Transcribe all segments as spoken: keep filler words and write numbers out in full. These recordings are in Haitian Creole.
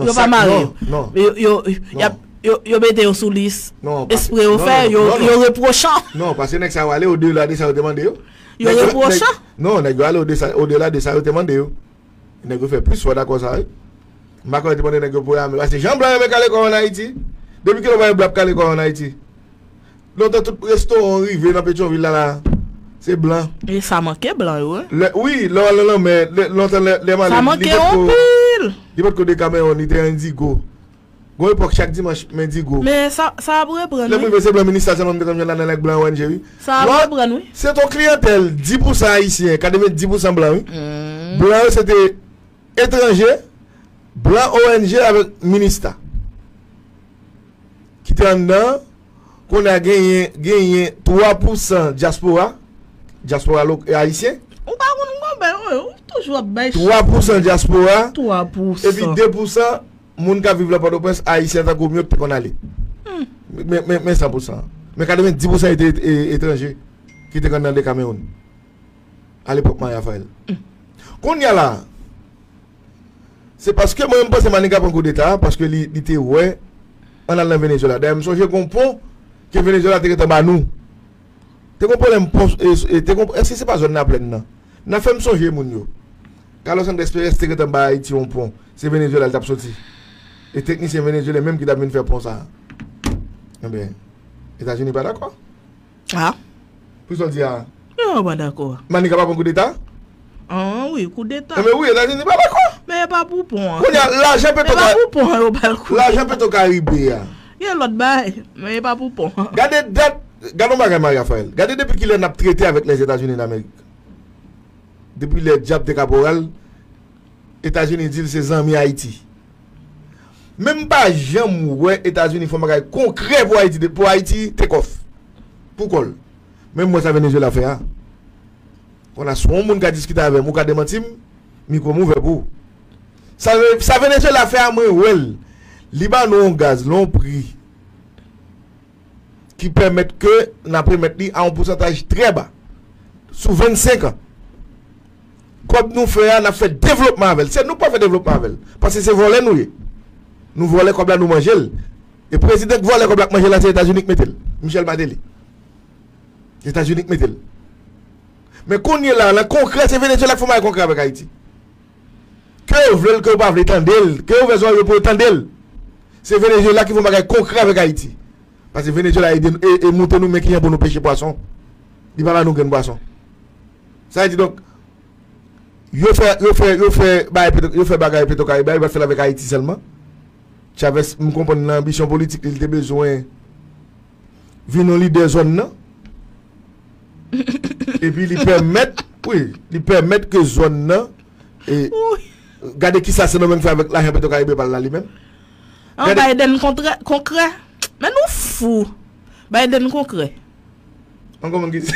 Yo pa mare yo. Yo, yo, y ap, yo, yo mete yo sou lis. Espre yo fè, yo, yo repwochan. Non, paske nèg sa yo ale odela de sa yo te mande yo. Yo repwochan. Non, nèg yo ale odela de sa yo te mande yo. Nèg yo fè plis fò dakò sa wi. M pa kwè yo te mande nèg yo pou ame. Paske jan blan renmen kale kò yo ann Ayiti. Depi kilè w pa wè blan ap kale kò yo ann Ayiti? Lontan tout restoran rive nan Petyonvil la la. Se blan. E sa manke blan yo, wi. Lè, wi, lè w al nan lanmè, lè, lontan lè, lè m ale, sa manke anpil. Li potko Dekameron, li te Indigo. Gon epòk chak dimanch Mendigo. Men sa, sa ap reprann, wi. Lè m rive se blan Minista sèlman m te konn jwenn ladan nèg blan O N G, wi. Sa ap reprann, wi. Se ton kliyantèl, dis pou san ayisyen, katrevenndis pou san blan, wi. Blan yo se te etranje, blan O N G avèk Minista. Ki te anndan, kounye a genyen, genyen twa pou san dyaspora, dyaspora lo-, ayisyen. Ou pa konn konbyen, ou toujou ap bay twa pou san dyaspora, twa pou san. Epi de pou san moun k ap viv nan Pòtoprens, ayisyen tankou m yo ki te konn ale. Men, men, men san pou san. Men katrevenndis pou san e te e, etranje ki te konn nan Dekameron. Alepòk Mari Rafael. Kounye a la, se paske mwen menm panse Maniga pran koudeta, paske li, li te wè, ann al nan Venezuela. Dayè, m sonje gon pon ke Venezuela te gentan ba nou. Te gon pwoblèm pon, e, e, te gon, èske se pa zòn Laplèn nan? N a fè m sonje moun yo. Carlos Andrés Pérez te gentan ba Ayiti yon pon. Se Venezuela li t ap soti. E teknisyen venezuelyen menm ki t ap vin fè pon sa a. Enben, Etazini pa dakò. Ah. Poukisa w di a? Yo pa dakò. Maniga pa pran koudeta? Ah, wi, koudeta. Enben wi, Etazini pa dakò. Men e pa pou pon an. Kounye a, lajan Petro. E pa pou pon an, yo pa l koudeta. Lajan Petro Caribe a. Gen lòt bagay, men e pa pou pon an. Gade dat, gade yon bagay, Mari Rafael. Gade depi kilè n ap trete avèk Lèzetazini Damerik. Depi lè dyab te kaporal, Etazini di l se zanmi Ayiti. Men m pa janm wè Etazini fè yon bagay konkrè pou Ayiti, pou Ayiti take off. Pou kò l. Men m wè sa Venezuela fè a. Kounye a si yon moun ka diskite avè m, ou ka demanti m, mikwo m ouvè pou ou. Sa, sa Venezuela fè a, mwen wè l. Li ba nou yon gaz, l yon pri ki pèmèt ke n ap remèt li a yon pousantaj trè ba. Sou vennsenk an. Kòb nou fè a, n ap fè devlopman avè l. Se nou k pral fè devlopman avè l. Paske se vòlè nou ye. Nou vòlè kòb la, nou manje l. E prezidan k vòlè kòb la, k manje l la, se Etazini k mete l. Michel Martelly. Etazini k mete l. Men kounye a la, nan konkrè, se Venezuela k fè yon bagay konkrè avèk Ayiti. Ke yo vle l, ke yo pa vle, tande l. Ke yo ouvè zòrèy yo pou yo tande l. Se Venezuela ki fè yon bagay konkrè avèk Ayiti. Paske Venezuela ede n, e, e montre nou men kijan pou nou peche pwason. Li pa ba nou grenn pwason. Sa vle di donk, yo fè, yo fè, yo fè bagay Petro, yo fè bagay Petro Caribe, yo pa t fè l avèk Ayiti sèlman. Chavez, m konprann nan anbisyon politik li, li te bezwen vin yon lidè zòn nan. Epi li pèmèt, wi, li pèmèt ke zòn nan, e, gade kisa Sendomeng fè avèk lajan Petro Caribe pa l la li menm. An, Biden kontrè, konkrè. Men nou fou. Biden konkrè. An kòman ki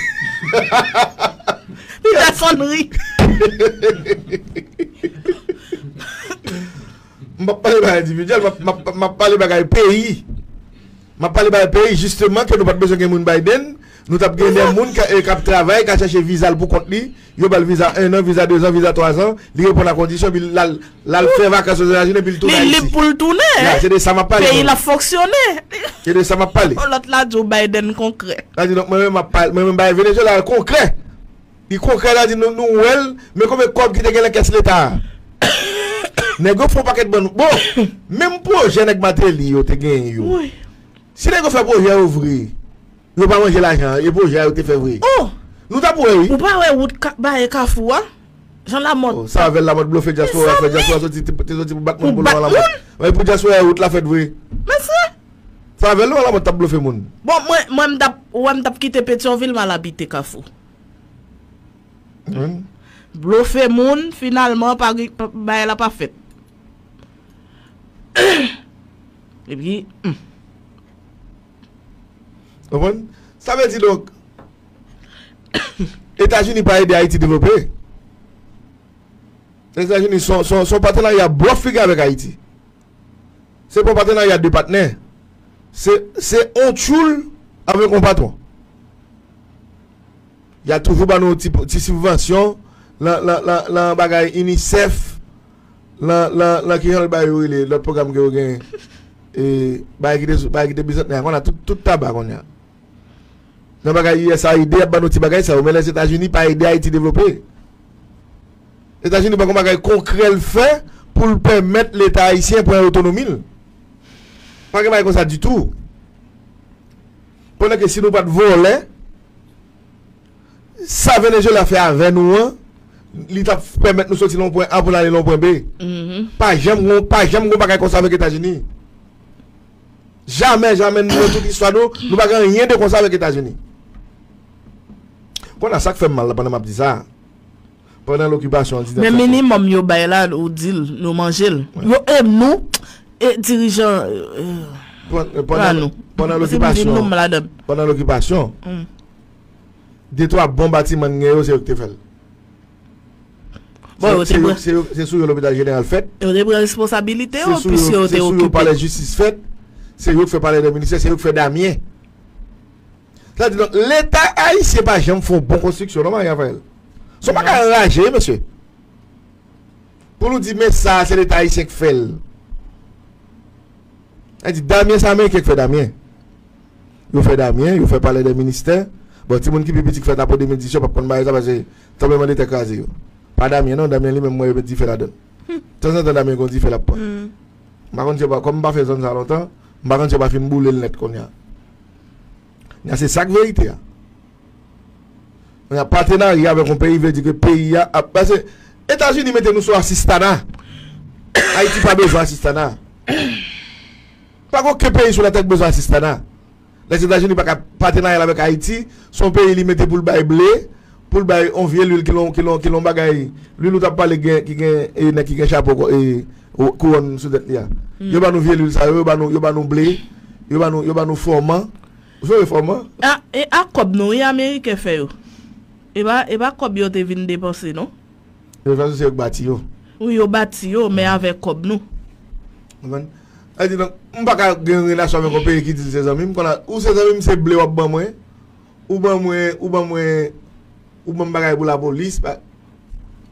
Peter Henry. M p ap pale bagay endividyèl, m ap, m ap, m ap pale bagay peyi. M ap pale bagay peyi, jisteman, ke nou pa t bezwen gen moun Biden, nou t ap gen de moun ka, e, k ap travay, ka chèche viza l pou kont li, yo ba l viza en an, viza de zan, viza twa zan, li reponn a kondisyon, epi l al, l al fè vakans Ozetazini, epi l tounen Ayiti. Li lib pou l tounen. Ya, se de sa m ap pale. Peyi l ap fonksyone. Se de sa m ap pale. Yon lòt la di w Biden konkrè. Sa di donk, mwen menm m ap pale, mwen menm bagay Venezuela a konkrè. Li konkrè la di nou, nou wè l, men konbyen kòb ki te gen nan kès leta a? Nèg yo fè yon pakèt bann. Bon, menm pwojè nèg Martelly yo te genyen yo. Wi. Si nèg yo fè pwojè yo vre, yo pa manje lajan an, e pwojè a yo te fè vre. Oh! Nou t ap wè, wi. Ou pa wè wout ka, bare Kafou a? Jan Lamòt. Oh, sa avè l Lamòt blofe dyaspora, fè dyaspora soti, te, te soti pou bat moun, pou lwa Lamòt. Mezanmi! Wi, pou dyaspora wout la fèt vre. Mesye! Sa avè l non Lamòt t ap blofe moun. Bon, mwen, mwen m t ap, ou wè m t ap kite Petyonvil, m al abite Kafou. Blofe moun, finalman, pa gen, pa, bagay la pa fèt. Epi, hmm. Konprann? Sa vle di donk, Etazini pa ede Ayiti devlope. Etazini se yon, se yon, se yon patenarya bwòf li gen avèk Ayiti. Se pa yon patenarya de patnè. Se, se yon tchoul avèk yon patwon. Y a toujou ban nou ti, ti sibvansyon lan, lan, lan, lan bagay UNICEF, Lan, lan, lan ki jan l ba yo rele, lòt pwogram ke yo genyen. E, bagay ki te, bagay ki te bizantnè a, konn a tout, tout taba konn a. Nan bagay U S A I D, y ap ban nou ti bagay sa yo, men Lèzetazini pa ede Ayiti devlope. Etazini pa gen bagay konkrè l fè pou l pèmèt Leta ayisyen pran otonomi l. Pa gen bagay konsa ditou. Pandan ke si nou pa t vòlè, sa Venezuela fè avè nou an, li t ap pèmèt nou soti nan yon pwen A pou n ale nan yon pwen B. Pa janm gon, pa janm gon bagay konsa avèk Etazini. Jamè, jamè, nou, nan tout istwa nou, nou pa gen anyen de konsa avèk Etazini. Konn a sa k fè m mal la pandan m ap di sa. Pandan lokipasyon an diznèf sèt. Men minimòm yo bay la, ou di l, nou manje l. Yo, e nou, e dirijan, e, pa nou. Pandan lokipasyon, pandan lokipasyon, de twa bon batiman n gen yo, se yo ki te fè l. Bon, yo te pran. Se sou yo lopital jeneral fèt. Yo te pran responsabilite yo, piske yo te okipe. Se sou yo palè jistis fèt. Se yo ki fè palè dè ministè, se yo ki fè Damyen. Sa di, donk, Leta ayisyen pa janm fè yon bon konstriksyon, non, Maria Rafael? Se yon bagay anraje, wi, mesye. Pou nou di, men sa, se Leta ayisyen ki fè l. Sa di, Damyen, se Ameriken ki fè Damyen. Yo fè Damyen, yo fè palè dè ministè. Bon, timoun ki pi piti ki fèt apre de mil dis yo p ap konn bagay sa, paske tranblemanntè kraze yo. Pa Damyen, non, Damyen li menm, mwen, yo met dife ladan l. Tanzantan, Damyen gen yon dife l ap pran. M pa konn si yo pa, kòm m pa fè zòn sa lontan, m pa konn si yo pa fin boule l nèt kounye a. Kounye a, se sa k verite a. Kounye a, patenarya avèk yon peyi vle di ke peyi a ap, paske Etazini mete nou sou asistana. Ayiti pa bezwen asistana. Pa gen okenn peyi sou latè k bezwen asistana. Lèzetazini pa ka patenarya l avèk Ayiti, se yon peyi li mete pou l bay ble, pou l bay yon vye lwil ki lon, ki lon, ki lon bagay. Lwil ou t ap pale gen, ki gen, e, nèg ki gen chapo, e, kouwòn sou tèt li a. Yo ba nou vye lwil sa yo, yo ba nou, yo ba nou ble, yo ba nou, yo ba nou fòman. Ou sonje fòman? A, e a kòb nou, wi, Ameriken fè yo. E pa, e pa kòb yo te vin depanse, non? Yo fè se yo k bati yo. Wi, yo bati yo, men avèk kòb nou. Konprann? Sa di, donk, m pa ka gen relasyon avèk yon peyi ki di l se zanmi m. Konn a, ou se zanmi m, se ble w ap ban mwen. Ou ban mwen, ou ban mwen, ou ban m bagay pou lapolis.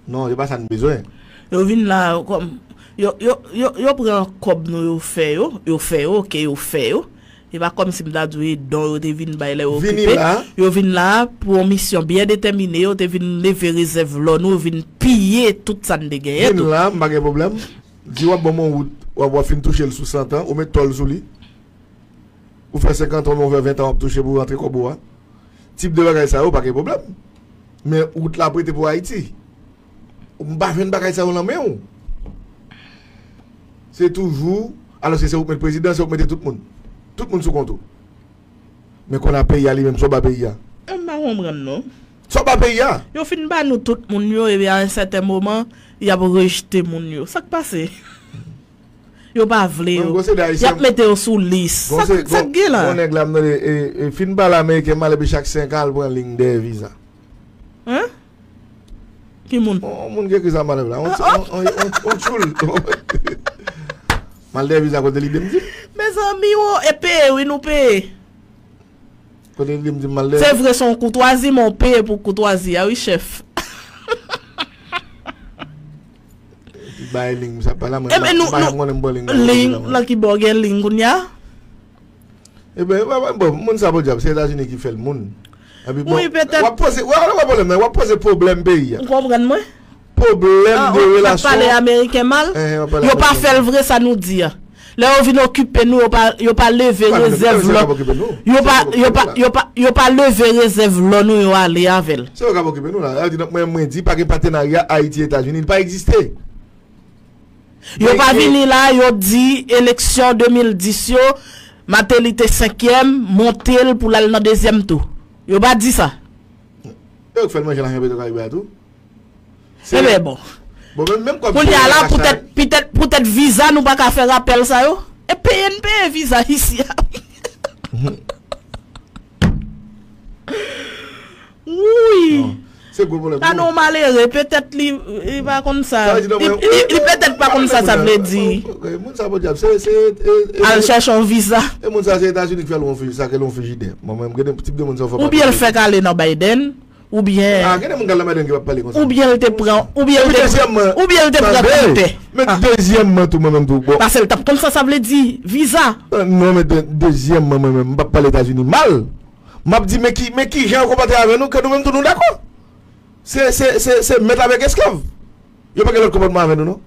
Non, se pa sa n bezwen. Yo vin la kòm, yo, yo, yo, yo pran kòb nou, yo fè yo, yo fè yo, oke, yo fè yo. E pa kòmsi m ta di w e don yo te vin bay lè yo okipe. Yo vin la pou yon misyon byen detèmine, yo te vin leve rezèv lò nou, yo vin piye tout sa n te genyen tou. Vin la, m pa gen pwoblèm. Di w ap ban m yon wout, w ap, w ap fin touche l sou san tan, ou met tòl sou li. Ou fè senkant an, ou fè ven tan w ap touche pou rantre kòb ou a. Tip de bagay sa yo, pa gen pwoblèm. Men wout la prete pou Ayiti. M pa jwenn bagay sa yo nan men w. Se toujou, alòske se ou k met prezidan, se ou k mete tout moun. Tout moun sou kont ou. Men kounye a peyi a li menm, sa w ba peyi a? M pa konprann non. Sa w ba peyi a? Yo fin ba nou tout moun yo, epi a yon sèten moman, y ap rejte moun yo. Sa k pase? Yo pa vle yo. Y ap mete yo sou lis. Sa k, sa k gen la? Gon nèg la m tande, e, e, fin pale ameriken mal epi chak senk an al pran liy dèyè viza. Hein? Ki moun? On, on moun ki ekri sa malèv la. On, on, on, on, on tchoul. Mal dèyè viza kote li de m di? Mezanmi, wo, e peye wi nou peye. Kote li de m di mal dèyè. Se vre se yon koutwazi, men w peye pou koutwazi a wi, chèf. Bay liy, sa pa la, mwen, m pa, m pa janm konnen m pran liy nan liy, nan ki bò gen liy kounye a? Ebyen, bon, moun sa podyab, se Etazini ki fè l moun. Epi bon, w ap poze, w ap, w ap poze pwoblèm peyi a. Ou konprann mwen? Pwoblèm de relasyon. Pale ameriken mal. Yo pa fè l vre sa nou di a. Lè yo vin okipe nou, yo pa, yo pa leve rezèv lò. Yo pa, yo pa, yo pa, yo pa leve rezèv lò nou, yo ale avè l. Se yo k ap okipe nou la. Sa vle di, donk, mwen, mwen di, pa gen patenarya Ayiti-Etazini, li pa egziste. Yo pa vini la, yo di eleksyon de mil dis yo, Martelly te senkyèm, monte l pou l al nan dezyèm tou. Yo pa di sa. E yo k fè l manje lajan Petwokaribe a tou. Ebyen bon. Bon, men, menm kòb kounye a la, poutèt, pitèt, poutèt viza, nou pa ka fè rapèl sa yo. E peye n peye viza isi a. Wi. Se gwo pwoblèm. Sa non malere, petèt li, li pa konn sa. Li, li, li petèt pa konn sa sa vle di. Moun sa podyab, se, se, e, e, al chèche yon viza. E moun sa, se Etazini ki fè l yon fri-, sa ke l yon frijidè. Mwen, mwen, m gen tip de moun sa w fè. Oubyen l fèk ale nan Biden. Oubyen, ah, gen de moun k al nan Biden ki p ap pale konsa. Oubyen l te pran, oubyen l te, dezyèmman, oubyen l te pran tande, tè. Men dezyèmman tou, mwen menm tou, bon. Paske l t ap konn sa sa vle di, viza. Ah, non, men de, dezyèmman, mwen menm, m p ap pale Etazini mal. M ap di, men ki, men ki jan yo konpòte avè nou, ke nou menm tou nou dakò. Se, se, se, se mèt avèk esklav. Yo pa gen lòt konpòtman avè nou, non.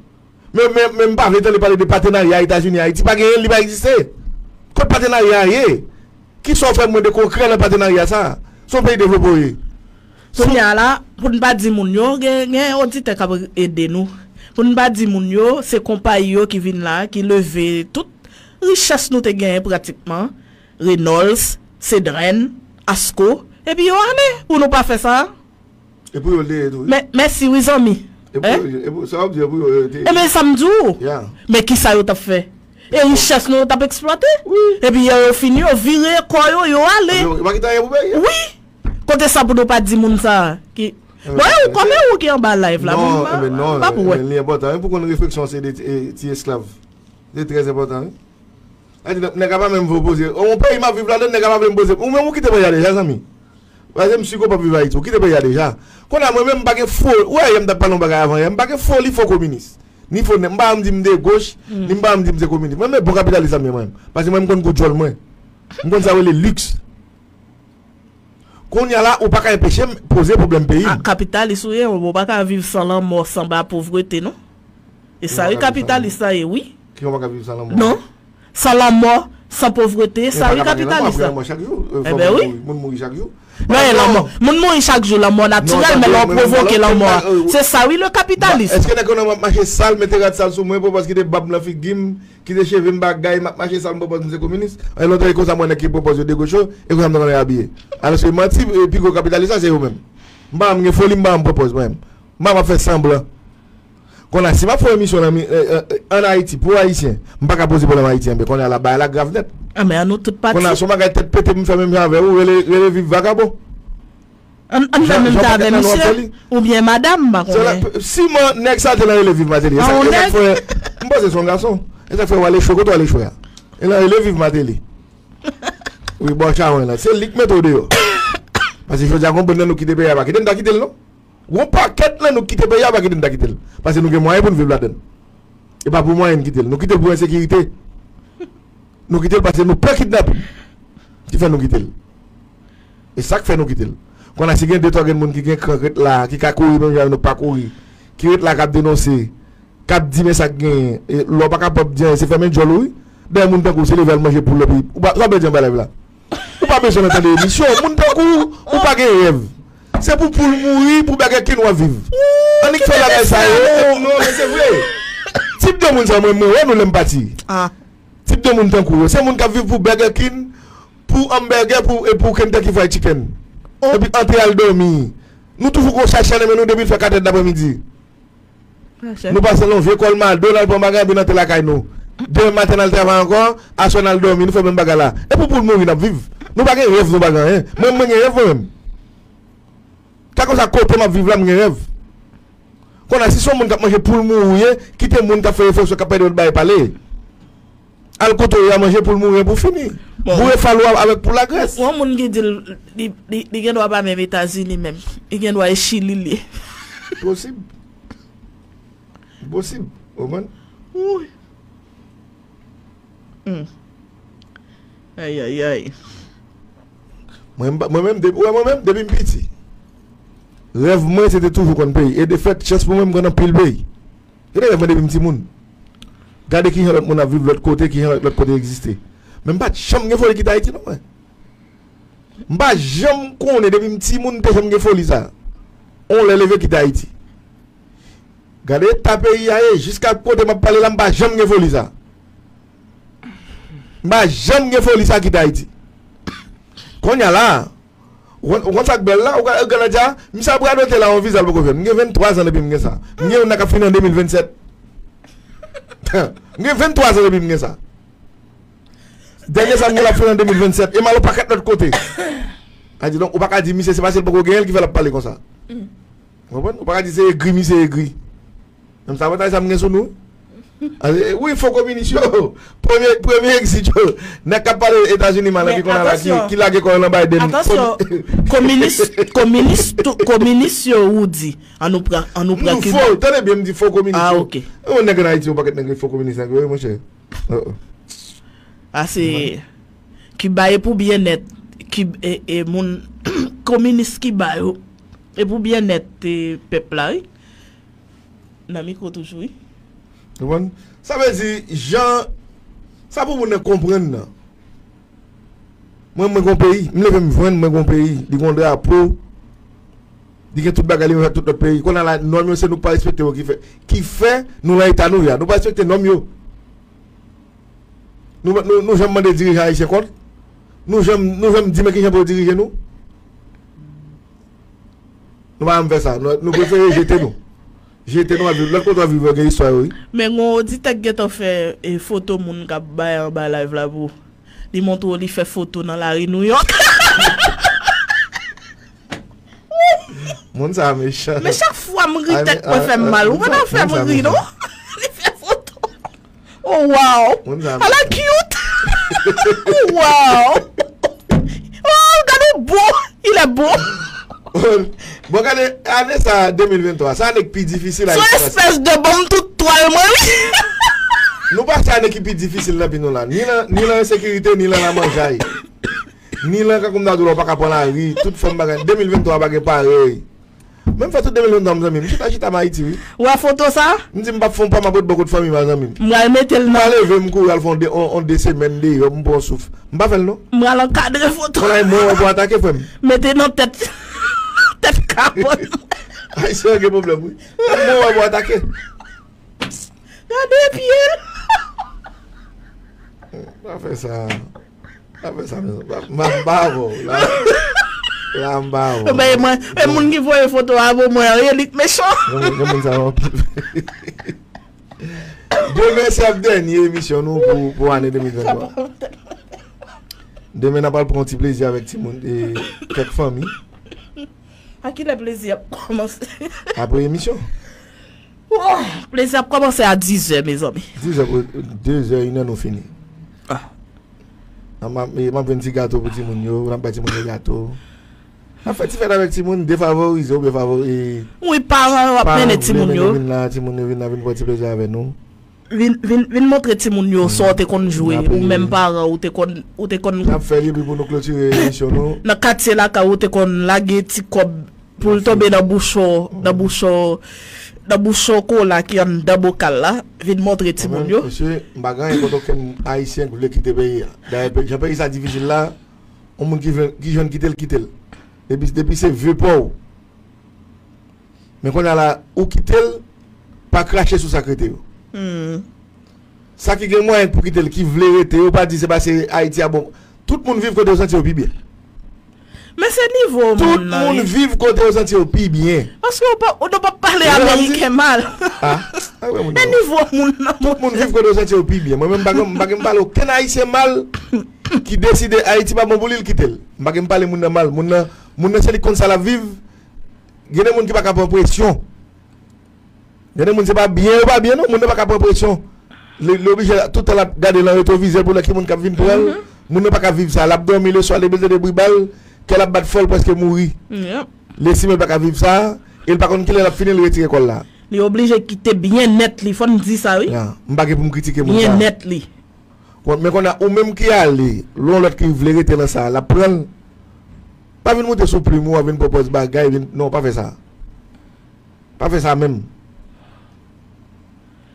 Men, men, men m pa vle tande pale de patenarya Etazini Ayiti. Pa genyen l, li pa egziste. Kot patenarya a ye? Kisa w fè mwen de konkrè nan patenarya sa a? Se yon peyi devlope w ye. Kounye a la, pou n pa di moun yo, gen, gen oditè k ap ede nou. Pou n pa di moun yo, se konpayi yo ki vin la, ki leve tout richès nou te genyen pratikman, Reynolds, Sedren, Asco, epi yo ale, pou nou pa fè sa. E pou yo l te ye tou, wi. Mè-, mèsi, wi, zanmi. E pou yo, e pou, sa w ap di, e pou yo, yo te ye. Ebyen, sa m di w. Ya. Men kisa yo t ap fè? E richès nou yo t ap eksplwate. Wi. Epi yo, yo fini, yo vire kò yo, yo ale. Yo, yo pa kite anyen pou peyi a. Wi. Kote sa pou nou pa di moun sa a ki, bon, e ou kòman ou ki anba live la? Non, mwen, mwen pa pou wè. Li enpòtan, wi, pou konn refleksyon se de ti, e, ti esklav. Se trè enpòtan, wi. Sa di, nèg la pa menm vle poze. Yon peyi m ap viv ladan, nèg la pa vle m poze. Ou menm ou kite peyi a deja, zanmi. Paske m si ke w p ap viv Ayiti, ou kite peyi a deja. Kounye a, mwen menm, m pa gen fo-, ou wè, yè m t ap pale yon bagay avan yè, m pa gen foli fo kominis. Ni fo nèg, m pa janm di m de goch, ni m pa janm di m se kominis. Mwen, men bon kapitalis la m ye, mwen menm. Paske mwen, m konn gou djòl mwen. M konn sa yo rele liks. Kounye a la, ou pa ka enpeche m poze pwoblèm peyi m. Ah, kapitalis ou ye, ou pa ka viv san lanmò, san ba povrete, non. E sa wi kapitalis la ye, wi. Ki yon pa ka viv san lanmò? Non. San lanmò, san povrete, sa wi kapitalis la. Ebyen wi. Moun mouri chak jou. Non, e lanmò. Moun mouri chak jou, lanmò natirèl, men lè w pwovoke lanmò a. Se sa wi le kapitalis. Èske nèg yo nan mache sal, mete rad sal sou mwen, pou paske te bab nan figi m, ki te cheve m bagay, m ap mache sa m pwopòz m se kominis. An lontan e konsa m wè nèg ki pwopòz yo degocho, e konsa m t konnen abiye. Alòske manti, e pi gwo kapitalis la se yo menm. M pa janm gen foli, m pa janm pwopòz mwen menm. M pa m ap fè sanblan. Kounye a, si m ap fè yon emisyon nan mi-, e, e, e, ann Ayiti, pou Ayisyen, m pa ka poze pwoblèm Ayiti, enben kounye a la, bagay la grav nèt. Anben, an nou tout pati. Kounye a, se yon bagay tèt pete pou m fè menm jan avè w, rele, rele viv vakabon. Ann, ann fè menm tan avè misye, oubyen madanm, m pa konnen. Siman nèg sa te nan rele viv Mateli. E sa, e sa k fè, m panse se yon gason. E sa k fè w al echwe, kote w al echwe a? E nan rele viv Mateli. Wi, bò chawen la. Se li k mete w deyò. Paske jodi a, gon bann nan nou kite peyi a, pa kite n ta kite l, non. Gon pakèt nan nou kite peyi a, pa kite n ta kite l. Paske nou gen mwayen pou n viv ladan l. E pa pou mwayen n kite l. Nou kite l pou ensekirite. Nou kite l paske nou pè kidnapin. Ki fè nou kite l. E sa k fè nou kite l. Kounye a si gen de twa grenn moun ki gen kran k ret la, ki ka kouri menm jan nou pa kouri, ki ret la k ap denonse, k ap di men sa k genyen, e lè w pa kapab di anyen, se fèmen djòl ou wi. Dèyè moun tankou w, se leve al manje poul epi ou pa, sa w bezwen anba live la. Ou pa bezwen nan tande emisyon, moun tankou w, ou pa gen rèv. Se pou poul mouri, pou Burger King w ap viv. Annik fè bagay sa yo. Non, men se vre. Tip de moun sa mwen, mwen wè nou lè m pati. Tip de moun tankou w yo, se moun k ap viv pou Burger King, pou hamburger, pou, e pou Kentucky Fried Chicken. Epi antre al dòmi. Nou toujou gon chay chay nan men nou depi l fè kat è d aprèmidi. Nou pase nan yon vye Colmado, n al pran bagay, epi n antre lakay nou. Demen maten n al travay ankò, aswè n al dòmi, nou fè menm bagay la. E pou poul mouri n ap viv. Nou pa gen rèv, nou pa gen anyen. Mwen, mwen gen rèv mwen menm. Ka konsa kote m ap viv la, m gen rèv. Kounye a, si se yon moun k ap manje poul mouri w ye, kite moun k ap fè refleksyon, k ap pèdi lòt bagay pale. Al kote w ye a manje poul mouri an pou fini. Boure fal ou a avèk poul a grès. Yon moun ki di l, li, li, li gen dwa pa menm Etazini menm. Li gen dwa e Chili l ye. Posib. Posib. Ou konprann? Wi. Hmm. Ayayay. Mwen, m pa, mwen menm, depi, ou wè mwen menm, depi m piti, rèv mwen se te toujou konn peyi. E de fèt, chans pou mwen, m konn anpil peyi. Se te rèv mwen depi m timoun. Gade kijan lòt moun ap viv lòt kote, kijan lòt kote egziste. Men m pa t janm gen foli kite Ayiti non mwen. M pa janm konnen depi m timoun m te janm gen foli sa. On lè leve kite Ayiti. Gade eta peyi a ye, jiska kote m ap pale la, m pa janm gen foli sa. M pa janm gen foli sa kite Ayiti. Kounye a la, ou konn, ou konn sa k bèl la, ou ka, ou ka di, a, misye ap radote la, yon viza l poko fè. M gen venntwa zan depi m gen sa. M gen youn la k ap fini an de mil vennsèt. M gen venntwa zan depi m gen sa. Dènye sa m gen l ap fini an de mil vennsèt. E m al yon pakèt lòt kote. Sa di donk, ou pa ka di misye se paske l poko genyen l ki fè l ap pale konsa. Ou konprann? Ou pa ka di se egri misye egri. Menm sa avantaj sa m gen sou nou. Ah, eh, wi, fo kominis yo. Premye, premye egzit yo. Nèg k ap pale Etazini mal, epi konnen la ki, ki lage kò yo nan Biden. Atansyon, kominis, kominis, tou, kominis yo ou di. An nou pran, an nou pran Kiba. Fo, tande byen, m di fo kominis yo. Ah, ok. Yon nèg an Ayiti, yon pakèt nèg fo kominis nèg yo, wi, monchè. Oh, oh. Ah, se Kiba e pou byennèt. Ki, e, e moun kominis Kiba yo. E pou byennèt, e, pèp la, wi. Nan mikwo toujou, wi. Ou konprann? Sa vle di, jan, sa pou moun nan konprann nan. Mwen, mwen gon peyi, m leve m jwenn, mwen gon peyi, li gon drapo, li gen tout bagay, li menm ak tout lòt peyi. Kounye a la, nòm yo, se nou k pa respekte yo ki fè, ki fè nou nan eta nou ye a. Nou pa respekte nòm yo. Nou, nou, nou janm mande dirijan ayisyen kont? Nou janm, nou janm di men kijan pou yo dirije nou? Nou pa janm fè sa. Nou, nou prefere jete nou. Jete nou, w ap viv. Lòt kote w ap viv yo gen istwa yo, wi. Men gon oditè k gentan fè, e, foto moun k ap bay anba live la pou li montre w li fè foto nan lari New York. Moun sa a mechan. Men chak fwa m ri, tèt mwen fè m mal. Ou konn fè m ri, non? Li fè foto. Oh, wow. Ala cute. Wow. Oh, gade w bo. Il est beau. Bon, gade, ane sa, de mil venntwa, sa ane k pi difisil a. Son espès de bonm tout twal mwen, wi. Nou pase ane ki pi difisil nan vi nou la. Ni nan, ni nan ensekirite, ni nan lamanjay. Ni nan, kankou m ta di w la, ou pa ka pran lari, tout fòm bagay. De mil venntwa pa gen parèy. Menm fè tout de mil venntwa, mezanmi, m chita, chita m Ayiti, wi. Ou wè foto sa? M di m p ap fè yon pa, m ap ret bò kot fanmi m a, zanmi m. M pral mete l nan. M pa leve, m kouri al fè yon de, yon, yon de semèn deyò, m pran yon souf. M pa fè l, non. M pral ankadre foto. Kounye a, mwen wè pou atake, frè m. Mete nan tèt, tèt kabòn. Ayisyen gen pwoblèm, wi. Mwen wè pou atake. Gade pye l. Pa fè sa. Pa fè sa, mezanmi. M pa, m pa avè w. La, la, m pa avè w. Men, mwen, men moun ki voye foto a pou mwen, an, e li k mechan. Gen moun, gen moun sa yo anpil. Demen se ap dènye emisyon nou pou, pou ane de mil venntwa. Demen, n ap al pran yon ti plezi avèk timoun, e, kèk fanmi. A kilè plezi ap kòmanse? Apre emisyon. Oh, plezi ap kòmanse a dizè, mezanmi. Dizè, dezè, inè, nou fini. Ah. N ap, e, m ap jwenn ti gato pou timoun yo, n ap bay timoun yo gato. N ap fè ti fèt avèk timoun, defavorize oubyen favori-, e, wi, paran yo ap mennen timoun yo. Paran vle mennen vin la, timoun yo vin la, vin pran ti plezi avè nou. Vin, vin, vin montre timoun yo sa w te konn jwe, ou menm paran, ou te konn, ou te konn. N ap fè li epi pou nou klotire emisyon nou. Nan katye lakay ou te konn lage ti kòb pou l tonbe nan bouchon, nan bouchon, nan bouchon kola ki anndan bokal la, vin montre timoun yo. Mesye, m pa gen anyen kont okenn Ayisyen ki vle kite peyi a. Dayè, pe-, jan peyi sa difisil la, yon moun ki vle, ki jwenn kite l, kite l. Depi, depi se vye pa w. Men kounye a la, ou kite l, pa krache sou sa k rete yo. Hmm. Sa ki gen mwayen pou kite l, ki vle rete, yo pa di se paske Ayiti a bon. Tout moun viv kote yo santi yo pi byen. Men se nivo moun nan, wi. Tout moun viv kote yo santi yo pi byen. Paske ou pa, ou pa pale ameriken mal. Ah, ah, wè moun nan. E nivo moun nan. Tout moun viv kote yo santi yo pi byen. Mwen menm, m pa gen, m pa gen pale okenn Ayisyen mal ki deside Ayiti pa bon pou li, l kite l. M pa gen pale moun nan mal. Moun nan, moun nan se li konn sa l ap viv. Gen de moun ki pa ka pran presyon. Gen de moun se pa byen yo pa byen non, moun nan pa ka pran presyon. Li, li oblije tout tan l ap gade nan retwovizè pou lè ki moun k ap vin pran l. Mhm. Moun nan pa ka viv sa, l ap dòmi leswa, li bezwen de bri bal, kè l ap bat fò, l prèske mouri. Yep. Li estime l pa ka viv sa, e l pa konn kilè l ap fini, l retire kò l la. Li oblije kite byennèt li, fò n di sa, wi. Ya, m pa gen pou m kritike moun sa. Byennèt li. Bon, men kounye a, ou menm ki ale, lè yon lòt ki vle rete nan sa, l ap pran l. Pa vin moute sou plim ou, w ap vin pran pòz bagay, vin, non, pa fè sa. Pa fè sa menm.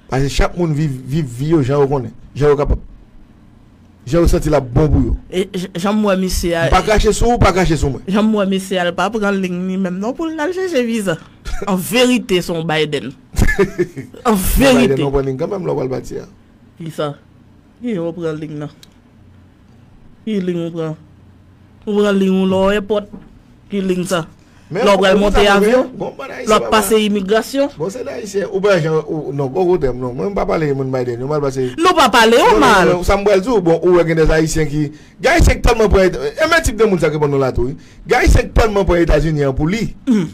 Paske chak moun viv, viv vi yo jan yo konnen, jan yo kapab. Jan yo santi l ap bon pou yo. E j-, jan m wè misye a. M pa krache sou ou, pa krache sou mwen. Jan m wè misye a, l pa pran liy li menm non pou l al chèche viza. An verite, se yon Biden. An verite. Biden, nou pran liy kanmenm lè w pral pati a. Kisa? Ki ou pran liy nan? Ki liy ou pran? Ou pran liy ou lè w èpòt? Ki liy sa? Lè w pral monte avyon? Lè w ap pase imigrasyon? Bon, se de Ayisyen. Ou pa jan, ou, non, bon, ou tèm, non. Mwen, m pa pale moun Biden, yo mal pase. Nou pa pale yo mal. Non, non, non, sa m pral di w, bon, ou wè gen de Ayisyen ki, gen Ayisyen ki tèlman pran, e men tip de moun sa k reponn nou la tou, wi. Gen Ayisyen ki tèlman pran Etazini an pou li. Hmm.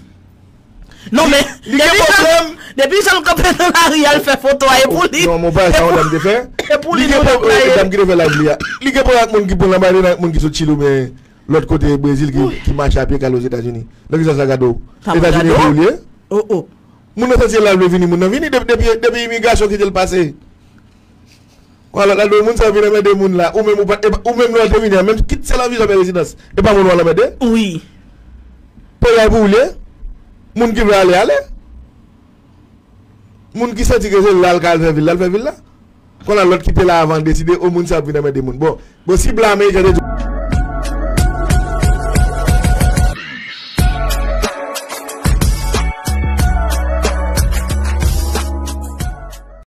Non, men, depi jan, depi jan l kanpe nan lari a, l fè foto a, e pou li. Non, mon pa sa yon dam te fè. E pou li, nou lòt la ye. Dam ki te fè live li a. Li gen pwoblèm ak moun ki pran lanmadi, ak moun ki sot Chili oubyen lòt kote Brezil ki, ki mache a pye k al Ozetazini. Nan ki sans sa gade w? Etazini e pou ou li ye? Oh, oh. Moun nan santi l la vle vini, moun nan vini. Depi, depi, depi imigrasyon kite l pase. Kwa lòt la, do moun sa vin anmède moun la. Ou menm, ou pa, e pa, ou menm lè w te vini an, menm kit se lan vizyon men rezidans. E pa moun w al anmède? Wi. Peyi a pou ou li ye? Moun ki vle ale, ale. Moun ki santi ke se la l ka al fè vi l la, l fè vi l la. Kounye a lòt ki te la avan deside, o moun sa ap vin anmède moun. Bon, bon, si blan ameriken te di